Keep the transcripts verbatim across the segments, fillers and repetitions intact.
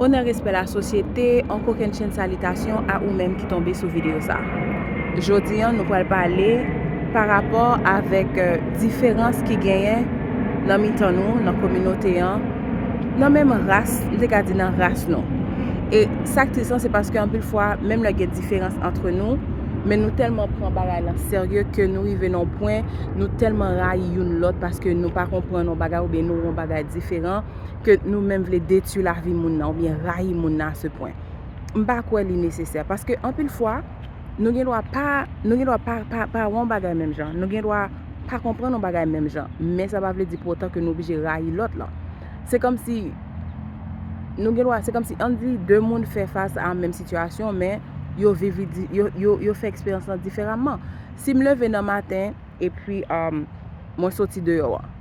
Onè, respè, lasosyete, on kokennchenn salitasyon a ou menm ki tonbe sou videyo sa. Jodi a, nou pral pale pa rapò avèk, euh, diferans ki genyen nan mitan nou, nan kominote an, nan menm ras, m te ka di nan ras nou. E sa k tris lan, se paske anpil fwa, menm lè gen diferans antre nou, men nou tèlman pran bagay lan serye ke nou rive nan yon pwen, nou tèlman rayi youn lòt paske nou pa konprann yon bagay oubyen nou wè yon bagay diferan, ke nou menm vle detwi lavi moun nan oubyen rayi moun nan a se pwen. M pa kwè li nesesè, paske anpil fwa, nou gen dwa pa, nou gen dwa pa, pa, pa wè yon bagay menm jan, nou gen dwa pa konprann yon bagay menm jan, men sa pa vle di pou otan ke nou oblije rayi lòt lan. Se kòmsi, nou gen dwa, se kòmsi, ann di, de moun fè fas a menm sitiyasyon, men yo viv li di, yo, yo, yo fè eksperyans lan diferaman. Si m leve nan maten, epi, um, mwen soti deyò an.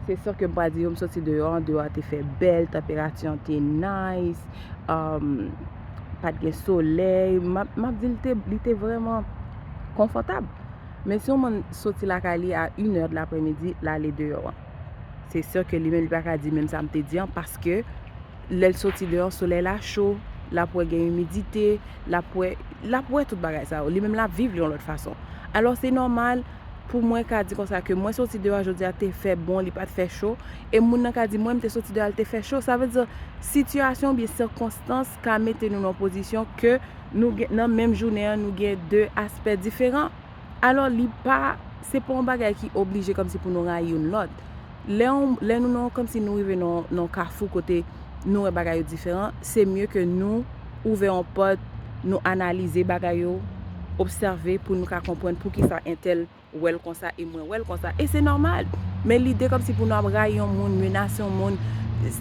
Se sa ke m pral di yo, m soti deyò an, deyò a te fè bèl, tanperati an te nice, um, pa t gen solèy, m ap, m ap di li te, li te vrèman konfòtab. Men si yon moun soti lakay li a inè de lapremidi, l ale deyò an, se sa ke li menm li pa ka di menm sa m te di an, paske lè l soti deyò, solèy la cho, l ap wè gen imidite, l ap wè, l ap wè tout bagay sa yo. Li menm l ap viv li yon lòt fason. Alò, se nòmal pou mwen ka di konsa ke mwen soti deyò a jodi a te fè bon, li pa t fè cho, e moun nan ka di mwen m te soti deyò a, l te fè cho. Sa vle di, sitiyasyon oubyen sikonstans ka mete nou nan yon pozisyon ke nou gen, nan menm jounen an, nou gen de aspè diferan. Alò, li pa, se pa yon bagay ki oblije kòmsi pou nou rayi youn lòt. Lè yon, lè nou nan, kòmsi nou rive nan, nan kafou kote nou wè bagay yo diferan, se mye ke nou ouvè yon pòt, nou analize bagay yo, obsève pou nou ka konprann poukisa entèl wè l konsa e mwen wè l konsa. E se nòmal. Men lide kòmsi pou nou ap rayi yon moun, menase yon moun,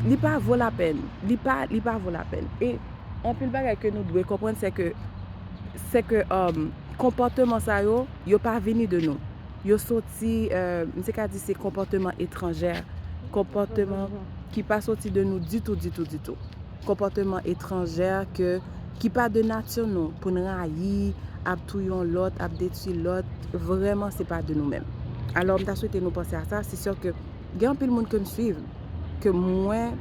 li pa vo lapèn. Li pa, li pa vo lapèn. E anpil bagay ke nou dwe konprann, se ke, se ke, um, konpòteman sa yo, yo pa vini de nou. Yo soti, euh, m te ka di se konpòteman etranjè, konpòteman ki pa soti de nou ditou, ditou, ditou. Konpòteman etranjè ke, ki pa de nati nou, pou n rayi, ap touye yon lòt, ap detwi lòt, vrèman se pa de nou menm. Alò, m ta swete nou panse a sa, se sè ke gen anpil moun ke m swiv, ke mwen,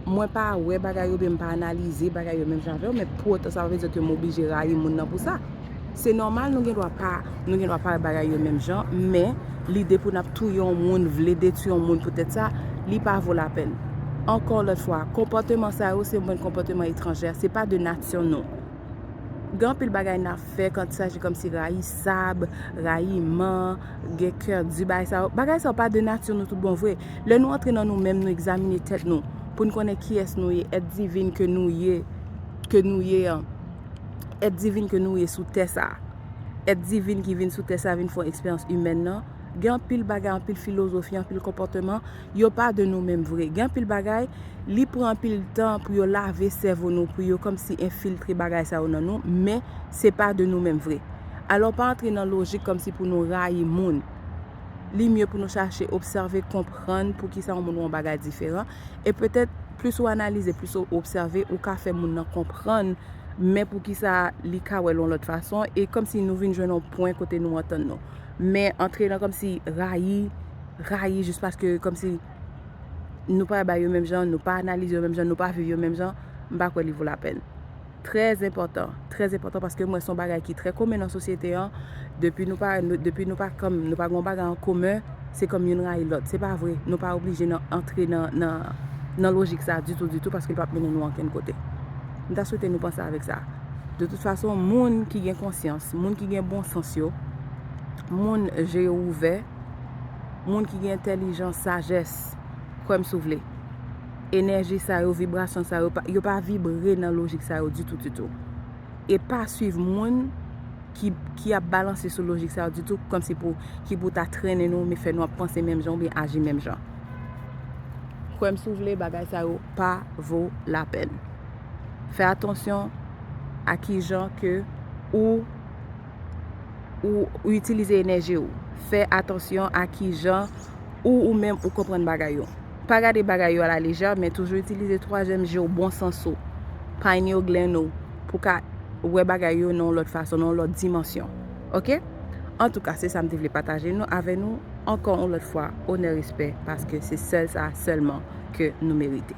mwen pa wè bagay yo, oubyen m pa analize bagay yo menm jan avè yo, men pou otan sa pa vle di ke m oblije rayi moun nan pou sa. Se nòmal, nou gen dwa pa, nou gen dwa pa wè bagay yo menm jan, men lide pou n ap touye yon moun, vle detwi yon moun poutèt sa, li pa vo lapèn. Ankò lòt fwa, konpòteman sa yo, se yon bann konpòteman etranjè, se pa de nati nou. Gen anpil bagay n ap fè, kan il s'agit kòmsi rayisab, rayiman, gen kè di, bagay sa yo. Bagay sa yo pa de nati nou tout bon vre. Lè nou antre nan nou menm, nou egzamine tèt nou, pou n konnen kiyès nou ye, èt divin ke nou ye, ke nou ye an, èt divin ke nou ye sou tè sa. Èt divin ki vin sou tè sa, vin fè yon eksperyans imèn nan. Gen anpil bagay, anpil filozofi, anpil konpòteman, yo pa de nou menm vre. Gen anpil bagay, li pran anpil tan pou yo lave sèvo nou, pou yo kòmsi enfiltre bagay sa yo nan nou, men se pa de nou menm vre. Alò, pa antre nan lojik kòmsi pou nou rayi moun. Li mye pou nou chache obsève, konprann poukisa yon moun wè yon bagay diferan. E petèt, plis ou analize, plis ou obsève, ou ka fè moun nan konprann, men poukisa li ka wè l yon lòt fason, e kòmsi nou vin jwenn yon pwen kote nou antann nou. Men antre nan kòmsi rayi, rayi jis paske kòmsi nou pa bay yo menm jan, nou pa analize yo menm jan, nou pa viv yo menm jan, m pa kwè li vo lapèn. Trè enpòtan, trè enpòtan, paske m wè se yon bagay ki trè komen nan sosyete an. Depi nou pa, nou, depi nou pa kòm, nou pa gen yon bagay an komen, se kòm youn rayi lòt. Se pa vre, nou pa oblije nan, antre nan, nan, nan lojik sa ditou, ditou, paske l p ap mennen nou ankenn kote. M ta swete nou panse avèk sa. De tout fason, moun ki gen konsyans, moun ki gen bon sans yo, moun je yo ouvè, moun ki gen entèlijans, sajès, kwè m si w vle. Enèji sa yo, vibrasyon sa yo, pa, yo pa vibre nan lojik sa yo ditou, ditou. E pa swiv moun ki, ki ap balanse sou lojik sa yo ditou, kòmsi pou, ki pou ta trennen nou, men fè nou ap panse menm jan oubyen aji menm jan. Kwè m si w vle, bagay sa yo pa vo lapèn. Fè atansyon a kijan ke ou, ou, ou itilize enèji w. Fè atansyon a kijan ou, ou menm ou konprann bagay yo. Pa gade bagay yo alalejè, men toujou itilize twazyèm je w, bon sans ou, pineal gland ou, pou ka wè bagay yo nan yon lòt fason, nan yon lòt dimansyon. Oke? Antouka, se sa m te vle pataje nou, avè nou, ankò yon lòt fwa, onè, respè, paske se sèl sa sèlman ke nou merite.